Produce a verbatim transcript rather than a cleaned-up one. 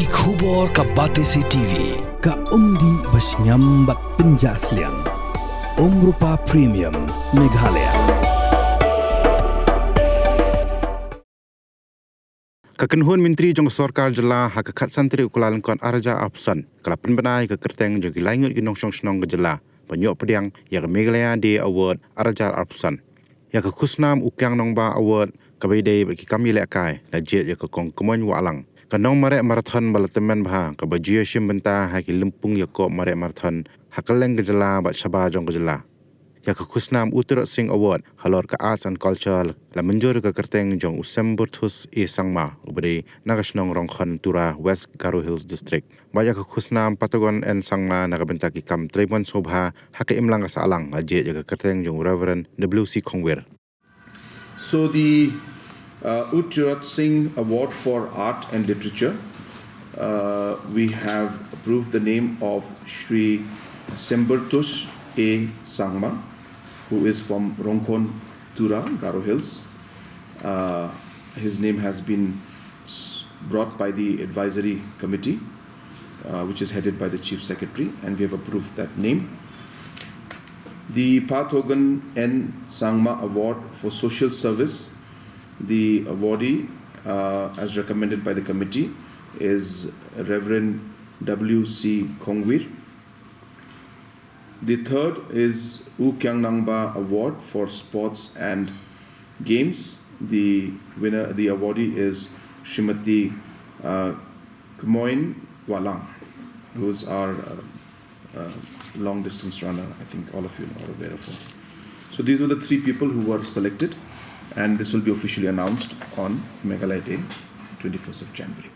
Ki khubor ka Batesi T V, ka umdih ba shngiam bad pynjah sliang. Umrupa Premium, Meghalaya. Ka kynhun myntri jong ka sorkar jylla ha ka khatsan tarik u Kyllalyngkot arhajar arphew san ka la pynbna ïa ka kyrteng jong ki laingut ki nongshong shnong ka jylla ban ïoh pdiang ïa ka Meghalaya Day Award arhajar arphew san. Ïa ka khusnam U Kiang Nangbah Award kaba ïadei bad ki kam ïalehkai la jied ïa ka Kong Kmoin Wahlang, ka nongmareh marathon ba la tymmen bha kaba ju ïashim bynta ha ki lympung ïakob mareh marathon ha kylleng ka jylla bad shabar jong ka jylla. Ïa ka khusnam U Tirot Sing Award halor ka Arts and Culture la mynjur ïa ka kyrteng jong u Sembertus A Sangma uba dei na ka shnong Rongkhon Tura, West Garo Hills District. Bad ïa ka khusnam Patagon N Sangma na ka bynta ki kam treibon sngewbha ha ka imlang ka sahlang la jied ïa ka kyrteng jong u Reverend W C Khongwir. So the uh, U Tirot Sing Award for Art and Literature, uh, we have approved the name of Shri Sembertus A Sangma, who is from Rongkhon Tura, Garo Hills. Uh, his name has been s- brought by the advisory committee, uh, which is headed by the chief secretary, and we have approved that name. The Pathogan N Sangma Award for Social service. The awardee, uh, as recommended by the committee, is Reverend W C Khongwir. The third is U Kiang Nangbah Award for Sports and Games. The winner, the awardee is Srimati uh, Kmoin Wahlang, who is our uh, uh, long distance runner. I think all of you are aware of her. So these were the three people who were selected, and this will be officially announced on Meghalaya Day, twenty-first of January.